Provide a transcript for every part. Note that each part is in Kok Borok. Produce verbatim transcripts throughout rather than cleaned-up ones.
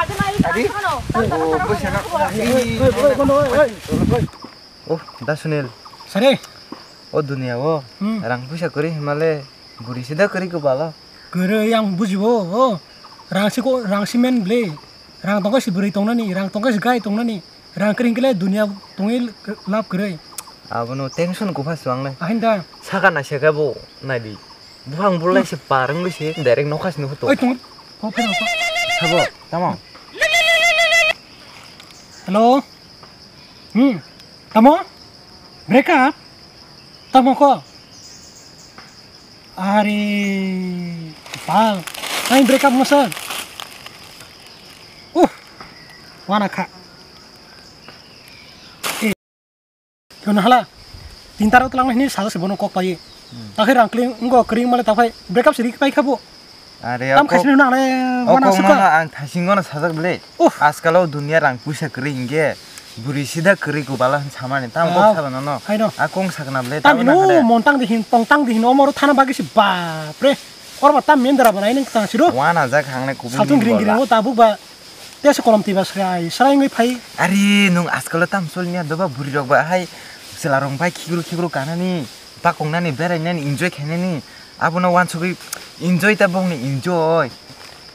Adi? Oh, bwsano. Oh, da Sunil. Sare. O dunia o Hmm. rang puisa kwrwi hwnmale bwrwi se da kwrwi kwbalo. Kwrwi ang bujibo. O rang se ko, rang se men ble. Rang tongkha se bwrwi tongnani, rang tongkha se gai tongnani. Rang kwrwi hwnkhe le dunia tongwi lab kwrwi. Abono tension kupha swang le. Ahin da. Saka na saka bo nai di. Buphang bulai se par wngwi se direct nokha se nukhu to. Oi, tong. Ho, phai rokho. Sabo, tamo. Hello. Hmm. Tamo? Break up? Tamo ko? Are, pal. Ai, break up mo sir. Uh. Wana kha. Keno hala. Tinta rok tlang hini salo se bono kok pai. Hmm. Takhai rang kling ngo kring male takhai break up siri pai khabo. Are, tam o kok, khasini na ale o mana kok suka. Mano ang thasingo na sajak bele. Uh. Askalo dunia rang puisa kwrwi hingge. Buri sida kwrwi kubala hin samani. Tam kok sala nono. Hai no. A kong sakna bele. Tam tam hino na hade. Montang di hin, tongtang di hin, omoro thana bagi si bapre. Korba tam mendra banai nang tang siro. Wana jak hangne kubun. Satung gring gring o tabuk ba. Tesa kolom tiba srai, srai wngwi phai. Ari, nwng askalo tam solni doba buri rok ba hai chwla rok bai khigru khigru kanani, bakong nani, berai nani, enjoy khainani. Abono wansugwi enjoy ta bongni enjoy.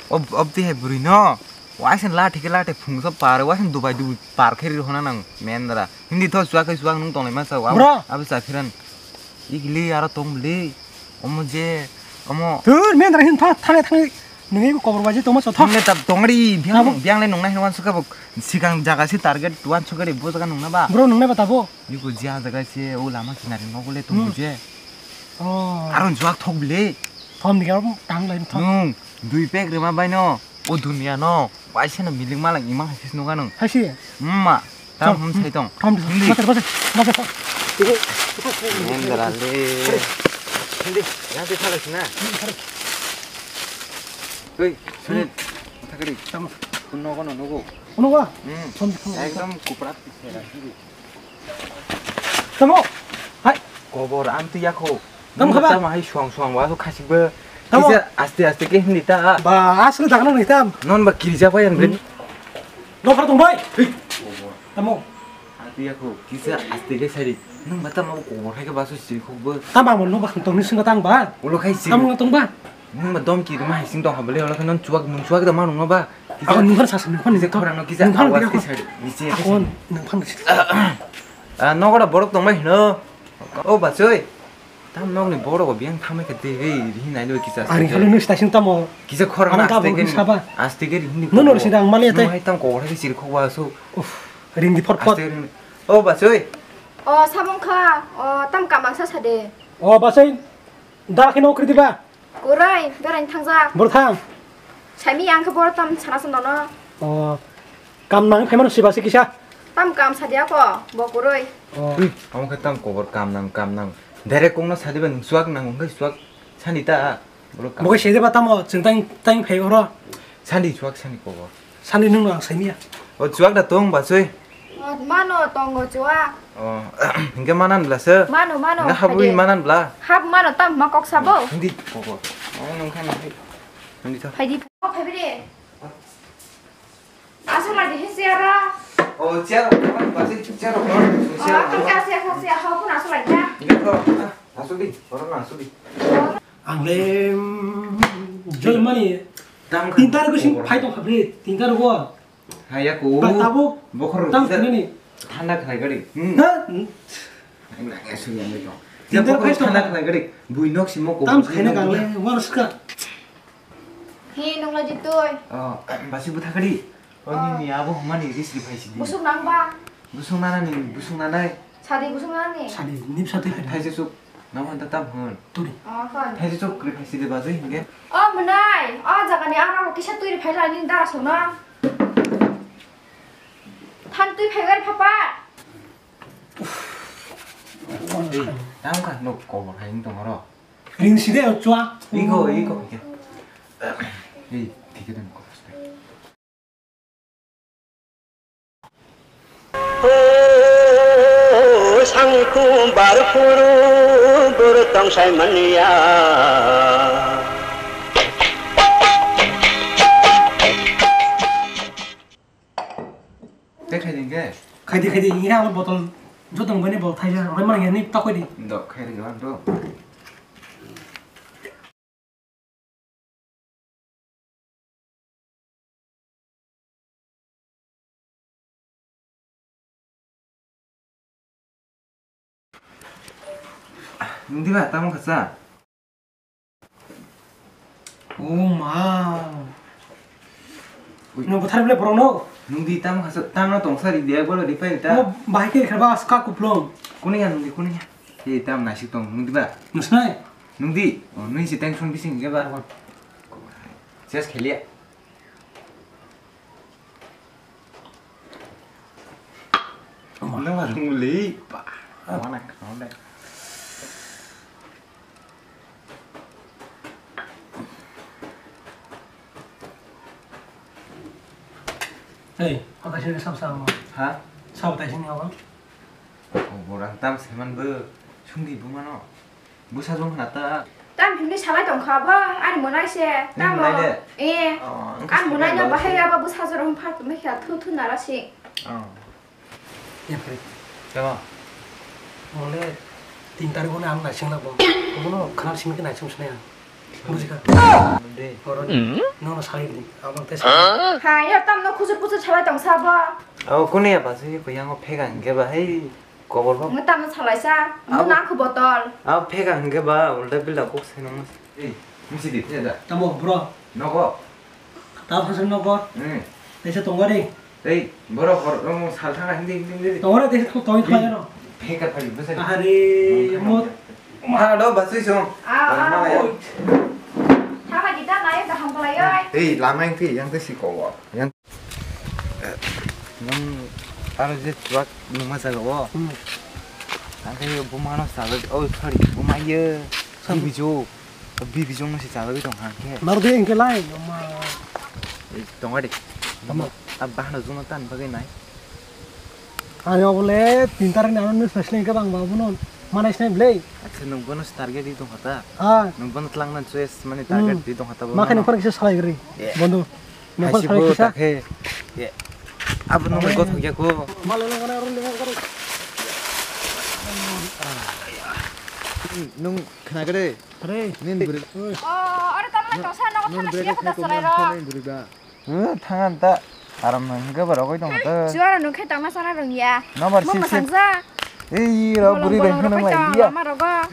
Ob-, obdi hai buri no. Waisen lathi khe lathi phungsa par, waisen dubai dubai par khe ri hona nang mendra. Hindi tho chuak khe chuak nwng tonglai ma chao. Bro. Abo cha phiran. Igili aro tong bili. Omo je, omo. Tur men dara hin tha, thane thane. Nungi ko kobor baji tongma so tha. Nungi tab tongri, biang, abo biang le nungnai hin wan suka bo. Sikang jaga si target wan suka ri bo jaga nungna ba. Bro nungnai ba tabo. Yuko jia jaga si o lama kinari nogo le tong Hmm. je. Oh. Aron juak thok bili. Thom ni garo tang lai thom. Nung, dui pek rima bai no. O dunia no. Waisano milik malang imang hai khe nuga nung. Hai si. Mma, tam Chal. Hum sai tong. Thom di. Hindi. Bacha, bacha, bacha. Nendra le. Hindi, yang te thala sina. Oi, Sunil. Thakri. Tamo. Kun nogo no nogo. Nogo? Hmm. Thom di, thom di. Ekdom kuprat. Tamo. Hai. Kobor amtwi yakho. Tamo khaba? Tamo hai suang suang wa khasik bo. Tamo. Kisa aste aste ke hindi ta. Ba, asli dagno ni tam. Non ba kirja pa yan bre. Hmm. No khar tong bai. Tamo. Amtwi yakho. Kisa aste ke sari. Nung ba tamo kobor hai ke basu siri khok bo. Tamo mo no ba khang tong ni singa tang ba. Ulo khai siri. Tamo tong ba. Nung ba dom ki ma hai sing tong ha bole ulo khai non chuak nung chuak da ma nung ba. Kisa. Ako nung khar sa sa nung khar ni Kisa khorang no kisa nung khar awas ni ke sari. Niche ke ako sari. Nung khar ni. Ah, nogo da borok tong bai hino. O bachoi. Tam nokni borok o biyang thamai kha de, ei, rihi nai lo kisa. Ari khalo nung station tamo. Kisa khorang Ano aste gabur ke, saba. Aste ke rihi ni No, no, kobor. Sida ang mali ate. Nung hai tam kobor hai sir khok ba so. Uff, ring di phot phot. Aste ring. O bachoi. O samung kha, o tam kamang sa sade. O bachoi, da kheno kriti ba. Kurai, berai thangja. Bor thang. Saimi ang khe bor tam sana sando no. O, kam nang phaimano siba se kisa. Tam kam sadia ko, bo kuroi. Oh. Ui, amo khe tam kobor kam nang, kam nang. Direct kongno sadi ba nung suak nang, hwnkhe suak sani ta, bolo kam. Bo khe sedi ba tamo, chwng tang, tang phai oro. Sani suak sani kobor. Sani nung ang saimia. O suak da tong ba sui. O, mano tongo chuak. O, hwnkhe manan bla se. Mano, mano, Hwnkhe habwi phai de. Manan bla. Hab mano tam ma kok sabo. Hindi kobor. O, nung khan hai. Hindi to. Phai di. O, phai de. Aswk lai di he chair o. O, chair rok, basi chair rok, chair rok. O, aswk, aswk, aswk, aswk, hao, kun aswk lai da. Ini to, ah, aswk di, orang aswk di. Ang le, mm, jol mani, Tam khan tinta rok sing kobor. Phai tong kha bre, tinta rok. Hai ya ko. Ba tabuk, bokhor tam kisa khainani. Thanda khlai gari. Hmm. Ha? Nang ya sing yang to. Tinta rok bokhor phai tong thanda kha. Khlai gari. Bui nok simo ko. Tam khaina gang le, war ska. Hi, nung lagi tui. Oh, basi butha kadi. Oh, ni, ni abo humani ris ri phai sidi. Busuk nang ba? Busuk nana ni, busuk nanai. Sadi busuk nana ni? Sadi, nip sadi phai. Thaise suk, nang hanta tam hon. Turi. Oh, kon. Thaise suk kri phai sidi bajai hinge. Oh, mwnai. Oh, jaga ni aro kisa tui ri phai la ni dara sona. Than tui phai wer phapa. Ei, nang ka no kobor hai tong aro. Ring side o chua. Iko, iko, iko. Ei, thik dan ko. O sangkum barphuru bor tongsai manya. Khaidi, khaidi, ini ang botol joto nungani botol thaisa, roi mana yani takoi di. Dok khairi galan do. Nungdi ba, tamo kasa? Oh ma. Ui. Nung buthar bile borok no? Nungdi tamo kasa, tamo tongsa ri dia, bolo ri pai ta. Oh, bahai ke khraba ska kuplung. Kuni ya nungdi, kuni ya. He tam nasik tong, nungdi ba? Musnai? Nungdi? Oh, nung si tension bising ke ba? Ses khelia. Nang ma rung li. Mana kau deh. Hey, apa sih sam sam? Ha? Sam tai sini apa? Oh, borang tam seman be. Sungdi bumano. Bwsajwk hwna ta. Tam himni salai tongkha bo, ani mwnai se. Nini tamo. Mwnai de? Eh. Oh, wngkha ani mwnai no bahai abo bwsajwk rok phar tongmai kha, thu thu nara si. Oh. Yapri. Tamo. Ole tin tarik ono ang naising labo. Omono khana simi khe naising sinai ang. Bujikha. De. Oro. Mm. Nono salai di. Abang te salai. Ha, ya tam no khusur khusur salai tongsa bo. Oh, kuni ya basi ko yango phega hingke ba, hey. Kobor kok. Nge tamo salaisa, abo, nang kho botol. Abo phega hingke ba, ulta bilda kok sai nang mas. Ei, misi di, pheda. Tamo, bro. Nogo. Tamo sasang nogo. Hmm. Tesa tongwari. Ei, bro, hor, um, sal thanga hindi, hindi, hindi. Tongwari tesa tong, tong, tong, tong. Phega phari, besa. Ahari, mo. Ha, do, basui song. Ah, ah. Thama kita naik dah hampa layoi. Ei, lama yang ti, yang ti si kobor. Yang Nung aro je chuak nungma jaga o. Hmm. Ang khe buma no chajak, oh, sorry, buma ye. Sam- Bibijo. Bibijo no se chajagwi tong kha khe. Naro de engke lai, ma. Tong de. Tamo. A bahno juno tan bagwi nai. Ani obole tinta ni ano nus pesle engke bang babu non. Mana isne blei. Acha nung bono target di tong kha ta. Ah. Nung bono tlang nan choice mani target di tong kha ta. Ma khe nung phar kisa salai gri. Yeah. Bondo. Nokbar salai kisa. Takhe. Ye. Abo nungni gothok ya ko. Malai nang aro leng aro. Nung khna gede. Are. Nin buri. Oh, aro tamla tongsa nogo thana siya kota salai ro. Nin buri ba. Eh, thangan ta. Aram nang hingke ba rogoi tong ta. Juara nung khe tangna sana rung ya. Nomor sip sip. Ei, ro buri bai khana mai ya.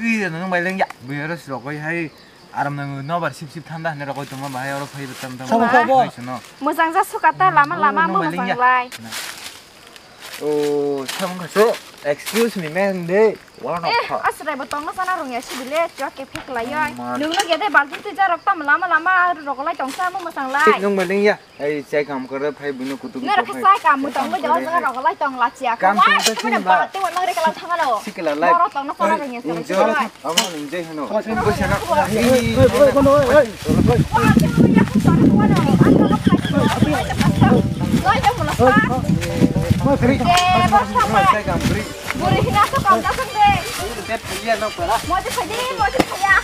Ei, nang mai leng ya. Bui aro si rogoi hai. Aram nang nobar sip sip thanda hwnwi rogoi tongma bahai oro phaibo tam tam. Sabo, sabo. Hai sino. Mojang ja suka ta lama lama mo mojang lai. Oh, samung khaso. Excuse me, man, de. Wala no kha. Asrai bo tongna sana rung ya sibile chok ke phek lai oi. Nung no gede balti twi jarok tam lama lama rogolai tongsa mo mojang lai. Nung maling ya. Ei, chai kam kore phai buino kutuk. Nero khe chai kam mutang bo jaga jaga rogolai tong la chia. Kam tong ta sini ba. Te wano re kala thangalo. Sikila lai. Boro tong na sana rung ya. Enjoy. Amo enjoy hano. Bosana. Ei, ei, ei, ei, ei. Lai de mulo sa. Chai kam kore. Buri hina so kam ta sang de. Te phaiya no para. Mo je phai de, mo je phaiya.